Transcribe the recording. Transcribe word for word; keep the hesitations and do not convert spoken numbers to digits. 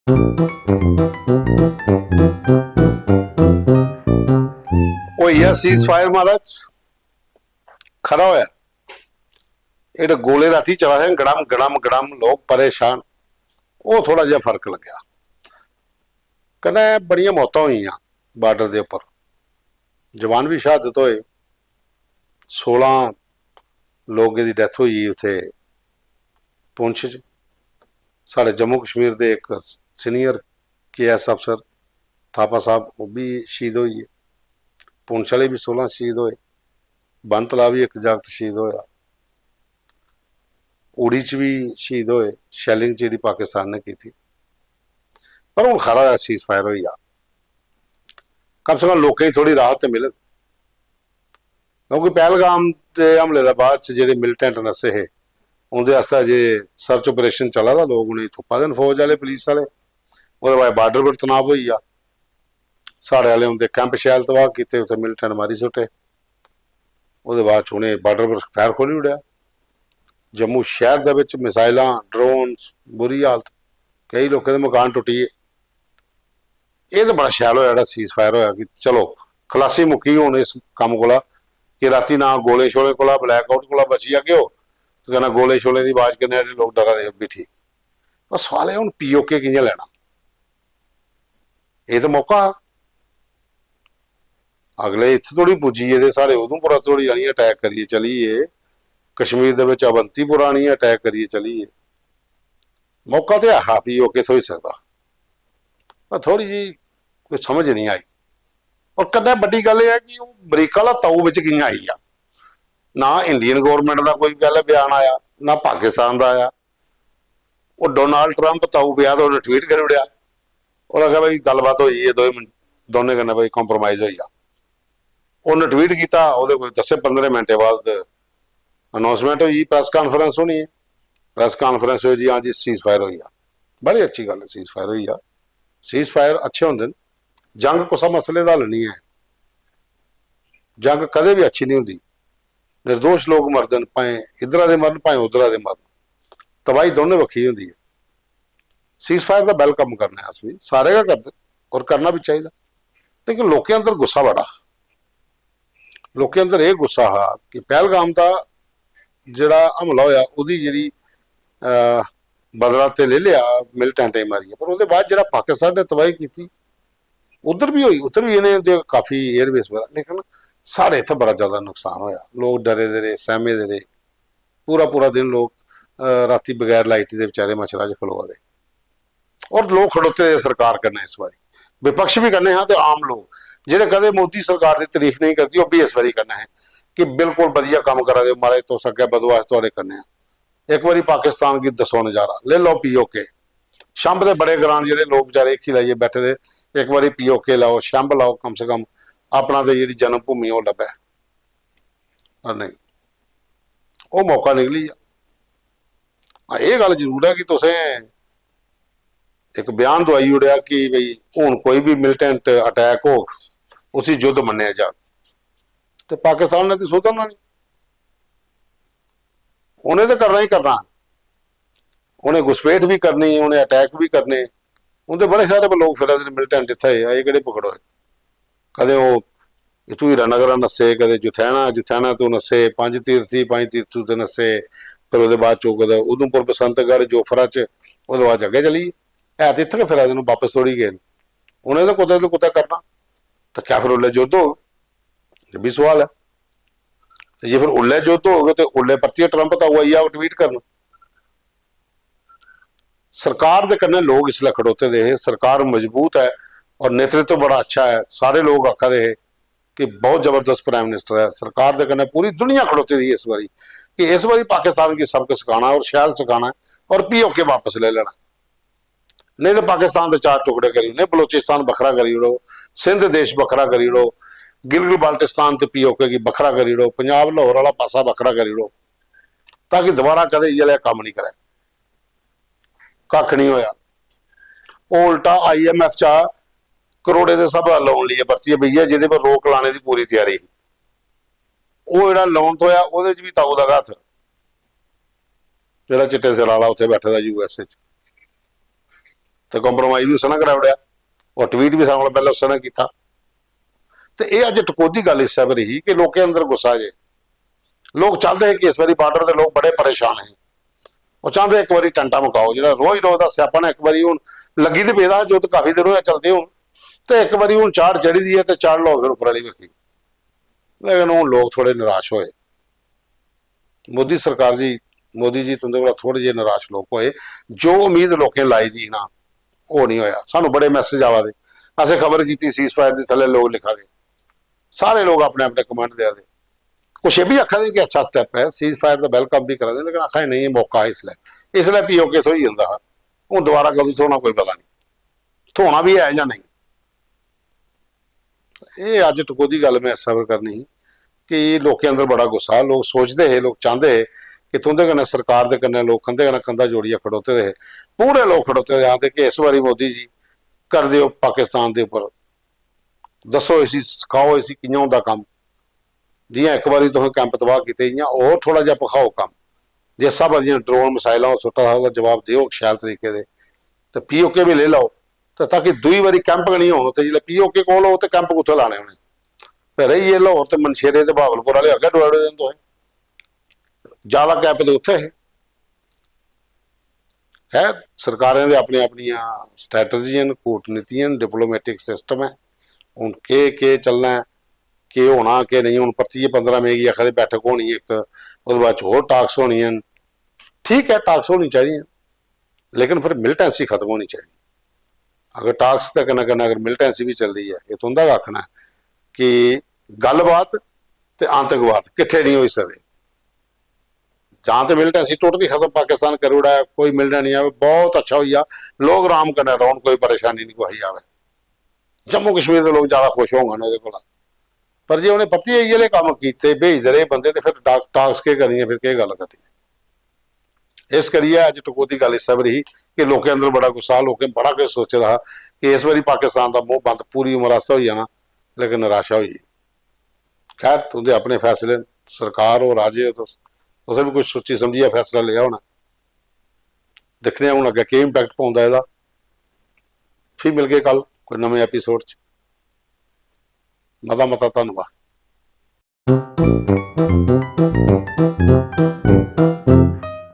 होई गेआ ceasefire महाराज, खरा होया। एह् गोले राती चला दे न, गड़म, गड़म, गड़म, लोक परेशान। ओह् थोह्ड़ा जेहा फर्क लग्गेआ। कन्नै बड़ियां मौतां होइयां बार्डर दे उप्पर, जवान बी शहादत होए। सोलां लोकें दी death होई गेई उत्थै पुंछ च। साढ़े जम्मू कश्मीर दे इक senior K S officer Thapa साहब, ओह् बी शहीद होई गे। पुंछ आह्ले बी सोलां शहीद होए। बन तलाऽ बी इक जागत शहीद होआ। उड़ी च बी शहीद होए shelling च जेह्ड़ी पाकिस्तान ने कीती। पर हून खरा होआ ceasefire होई गेआ, कम से कम लोकें गी थोह्ड़ी राहत ते मिलग। क्योंकि पहलगाम दे हमले दे बाद च जेह्ड़े militant नस्से हे, उं'दे आस्तै जे search operation चला दा, लोक उ'नेंगी तुप्पा दे न, फौज आह्ले, पुलिस आह्ले। ओह्दे बाद बार्डर पर तनाव होई गेआ। साढ़े आह्ले उं'दे कैंप शैल तबाह कीते, उत्थै militant मारी सुट्टे। ओह्दे बाद च उ'नें बार्डर पर फैर खोह्ल्ली ओड़ेआ। जम्मू शैह्र दे बिच मिसाइलां, drones, बुरी हालत, केई लोकें दे मकान टुट्टी गे। एह् ते बड़ा शैल होआ जेह्ड़ा ceasefire होआ कि चलो, खलासी मुक्की हून इस कम्म कोला कि रातीं ना गोले शोले कोला, blackout कोला बची जागे ओ, ते कन्नै गोले शोले दी आवाज कन्नै जेह्ड़े लोक डरा दे, ओह् बी ठीक। पर सोआल एह्, हून P O K कि'यां लैना? एह् ते मौका हा। अगले इत्थै धोड़ी पुज्जी गे ते साढ़े उधमपुरा धोड़ी आनियै attack करियै चली गे, कश्मीर दे बिच अवंतीपुरा आनियै attack करियै चली गे। मौका ते ऐ हा P O K थ्होई सकदा, पर थोह्ड़ी जेही कोई समझ निं आई। और कन्नै बड्डी गल्ल एह् ऐ कि ओह् अमरीका आह्ला ताऊ बिच कि'यां आई गेआ? ना Indian government दा कोई पैह्लें बयान आया, ना पाकिस्तान दा आया। ओह् डोनाल्ड ट्रंप ताऊ पेआ ते उ'नें tweet करी ओड़ेआ। उ'नें आखेआ, "भाई, गल्लबात होई गेई ऐ, दोए मिंट, दौनें कन्नै, भाई, compromise होई गेआ।" उ'नें tweet कीता, ओह्दे कोई दस्सें पंदरें मिंटें बाद announcement होई, press conference होनी ऐ। Press conference होई जी, "हां जी, ceasefire होई गेआ।" बड़ी अच्छी गल्ल ऐ, ceasefire होई गेआ। Ceasefire अच्छे होंदे न। जंग कुसै मसले दा हल निं ऐ। जंग कदें बी अच्छी निं होंदी। निर्दोश लोक मरदे न, भाएं इद्धरा दे मरन, भाएं उद्धरा दे मरन। तबाही दौनें बक्खी होंदी ऐ। Ceasefire दा welcome करने आं अस बी, सारे गै करदे न, और करना बी चाहिदा। लेकिन लोकें अंदर गुस्सा बड़ा हा। लोकें अंदर एह् गुस्सा हा कि पहलगाम दा जेह्ड़ा हमला होआ, ओह्दी जेह्ड़ी, अ, बदला ते लेई लेआ मिलिटेंटें गी मारियै, पर ओह्दे बाद जेह्ड़ा पाकिस्तान ने तबाही कीती, उद्धर बी होई, उद्धर बी इ'नें ते काफी airways बगैरा, लेकिन साढ़े इत्थै बड़ा ज्यादा नुकसान होआ। लोक डरे दे रेह्, सैह्मे दे रेह्। पूरा पूरा दिन लोक, अ, रातीं बगैर लाइट दे बेचारे मच्छरा च खलोआ दे। और लोक खड़ोते दे सरकार कन्नै इस बारी, विपक्ष बी कन्नै हा ते आम लोक, जेह्ड़े कदें मोदी सरकार दी तारीफ नेईं करदे, ओह् बी इस बारी कन्नै हे कि बिल्कुल बधिया कम्म करा दे ओ महाराज, तुस अग्गें बधो, अस थुआढ़े कन्नै आं। इक बारी पाकिस्तान गी दस्सो नजारा, लेई लैओ P O K। छंब दे बड़े ग्रां जेह्ड़े लोक बेचारे हीखी लाइयै बैठे दे, इक बारी P O K लैओ, छंब लैओ, कम से कम अपना ते जेह्ड़ी जन्म भूमि ओह् लब्भै। पर नेईं, ओह् मौका निकली गेआ। हां, एह् गल्ल जरूर ऐ कि तुसें इक बयान दोआई ओड़ेआ कि भई, हून कोई बी मिलिटेंट अटैक होग, उसी युद्ध मन्नेआ जाग। ते पाकिस्तान ने ते सुधरना निं, उ'नें ते करना ही करना। उ'नें घुसपैठ बी करनी, उ'नें अटैक बी करने। उं'दे बड़े सारे लोक फिरा दे न मिलिटेंट इत्थै, एह् केह्ड़े पकड़ोए? कदें ओह् इत्थूं हीरानगर नस्से, कदें जुथैना, जुथैना तों नस्से, पंज तीर्थी, पंज तीर्थी तों नस्से, फिर ओह्दे बाद चों कुतै उधमपुर, बसंतगढ़, जोफरा च, ओह्दे बाद च अग्गें चली गे। है ते इत्थै गै फिरा दे न, बापस थोड़ी गे न। उ'नें ते कुतै ते कुतै करना। ते क्या फिर उसलै युद्ध होग? एह् बी सोआल ऐ। ते जे फिर उसलै युद्ध होग ते उसलै परतियै ट्रंप तां आई जाग ट्वीट करन। सरकार दे कन्नै लोक इसलै खड़ोते दे हे, सरकार मजबूत ऐ और नेतृत्व बड़ा अच्छा ऐ। सारे लोक आखा दे हे कि बहुत जबरदस्त प्राइम मिनिस्टर ऐ। सरकार दे कन्नै पूरी दुनिया खड़ोती दी ऐ इस बारी, कि इस बारी पाकिस्तान गी सबक सखाना और शैल सखाना ऐ और पीओके वापस लेई लैना। नेईं ते पाकिस्तान दे चार टुकड़े करी ओड़ने, बलोचिस्तान बक्खरा करी ओड़ो, सिंध देश बक्खरा करी ओड़ो, गिलगित बाल्टिस्तान ते पीओके गी बक्खरा करी ओड़ो, पंजाब लाहौर आह्ला पासा बक्खरा करी ओड़ो, ताकि दोबारा कदें इ'यै लेहा कम्म निं करै। कक्ख निं होआ। ओह् उल्टा आईएमएफ चा करोड़ें दे स्हाबा लोन लेइयै परतियै बेही गेआ, जेह्दे पर रोक लाने दी पूरी त्यारी ही। ओह् जेह्ड़ा लोन थ्होआ, ओह्दे च बी ताऊ दा गै हत्थ, जेह्ड़ा चिट्टे सिरा आह्ला उत्थै बैठे दा यूएसए च। ते compromise बी उस ने कराई ओड़ेआ। ओह् tweet बी सारें कोला पैह्लें उस ने कीता। ते एह् अज्ज टकोह्दी गल्ल इस्सै पर ही कि लोकें अंदर गुस्सा जे, लोक चांह्दे हे कि इस बारी border दे लोक बड़े परेशान हे, ओह् चांह्दे इक बारी टैंटा मकाओ, जेह्ड़ा रोज रोज दा स्यापा ना, इक बारी हून लग्गी ते पेदा हा, युद्ध काफी दिन होआ चलदे हून, ते इक बारी हून चाढ़ चढ़ी दी ऐ ते चाढ़ लैओ फिर उप्पर आह्ली बक्खी। लेकिन हून लोक थोह्ड़े निराश होए। मोदी सरकार जी, मोदी जी तुं'दे कोला थोह्ड़े जेह् निराश लोक होए। जो उम्मीद लोकें लाई दी ही ना, ओह् निं होआ। सानूं बड़े message आवा दे, असें खबर कीती ceasefire दी, थल्ले लोक लिखा दे, सारे लोक अपने अपने comment देआ दे। कुछ एह् बी आखा दे कि अच्छा step ऐ, ceasefire दा welcome बी करा दे, लेकिन आखा दे नेईं, एह् मौका हा इसलै, इसलै पीओके थ्होई जंदा हा, हून दोबारा कदूं थ्होना कोई पता निं, थ्होना बी ऐ जां नेईं। एह् अज्ज टकोह्दी गल्ल में इस सबर करनी ही कि लोकें अंदर बड़ा गुस्सा हा। लोक सोचदे हे, लोक चांह्दे हे कि तुं'दे कन्नै, सरकार दे कन्नै, लोक कंधे कन्नै कंधा जोड़ियै खड़ोते दे हे, पूरे लोक खड़ोते दे आखदे कि इस बारी मोदी जी कर देओ पाकिस्तान दे उप्पर, दस्सो इसी, सखाओ इसी कि'यां होंदा कम्म। जि'यां इक बारी तुसें कैंप तबाह कीते, इ'यां होर थोह्ड़ा जेहा भखाओ कम्म। जिस स्हाबै दियां ड्रोन मिसाइलां ओह् सुट्टा दा, ओह्दा जवाब देओ शैल तरीके दे, ते पीओके बी लेई लैओ, ते ताकि दूई बारी कैंप गै निं होन उत्थै। जिसलै पीओके कोल होग ते कैंप कुत्थै लाने उ'नें? फिर रेही गे लाहौर ते मनशेरे ते बहावलपुर आह्ले अग्गें डोआड़े दे न तुसें, ज्यादा कैंप ते उत्थै हे। खैर, सरकारें दे अपने अपनियां स्ट्रैटजियां न, कूटनीतियां न, diplomatic system ऐ। हून केह् केह् चलना ऐ, केह् होना केह् नेईं, हून परतियै पंदरां मई गी आखा दे बैठक होनी इक, ओह्दे बाद च होर टाक्स होनियां न। ठीक ऐ, टाक्स होनी चाहिदियां, लेकिन फिर मिलिटेंसी खत्म होनी चाहिदी। अगर टाक्स दे कन्नै कन्नै अगर मिलिटेंसी बी चलदी ऐ, एह् तुं'दा गै आखना ऐ कि गल्लबात ते आतंकवाद किट्ठे निं होई सकदे। जां ते मिलिटेंसी टोटली खत्म, पाकिस्तान करी ओड़ै, कोई मिलना निं आवै, बहुत अच्छा होई जा, लोक राम कन्नै रौह्न, कोई परेशानी निं कुसै गी आवै। जम्मू कश्मीर दे लोक ज्यादा खुश होङन ओह्दे कोला। पर जे उ'नें परतियै इ'यै लेह् कम्म कीते, भेजदे रेह् बंदे, ते फिर डा-, टाक्स केह् करनी ऐ, फिर केह् गल्ल करनी ऐ? इस करियै अज्ज टकोह्दी गल्ल इस्सै पर ही कि लोकें अंदर बड़ा गुस्सा हा, लोकें बड़ा किश सोचे दा हा कि इस बारी पाकिस्तान दा मूंह बंद पूरी उम्र आस्तै होई जाना, लेकिन निराशा होई गेई। खैर, तुं'दे अपने फैसले न, सरकार हो, राजे हो तुस, तुसें बी कुछ सोची समझियै फैसला लेआ होना। दिक्खने आं हून अग्गें केह् impact पौंदा एह्दा। फ्ही मिलगे कल कोई नमें एपिसोड च। मता मता धन्नवाद।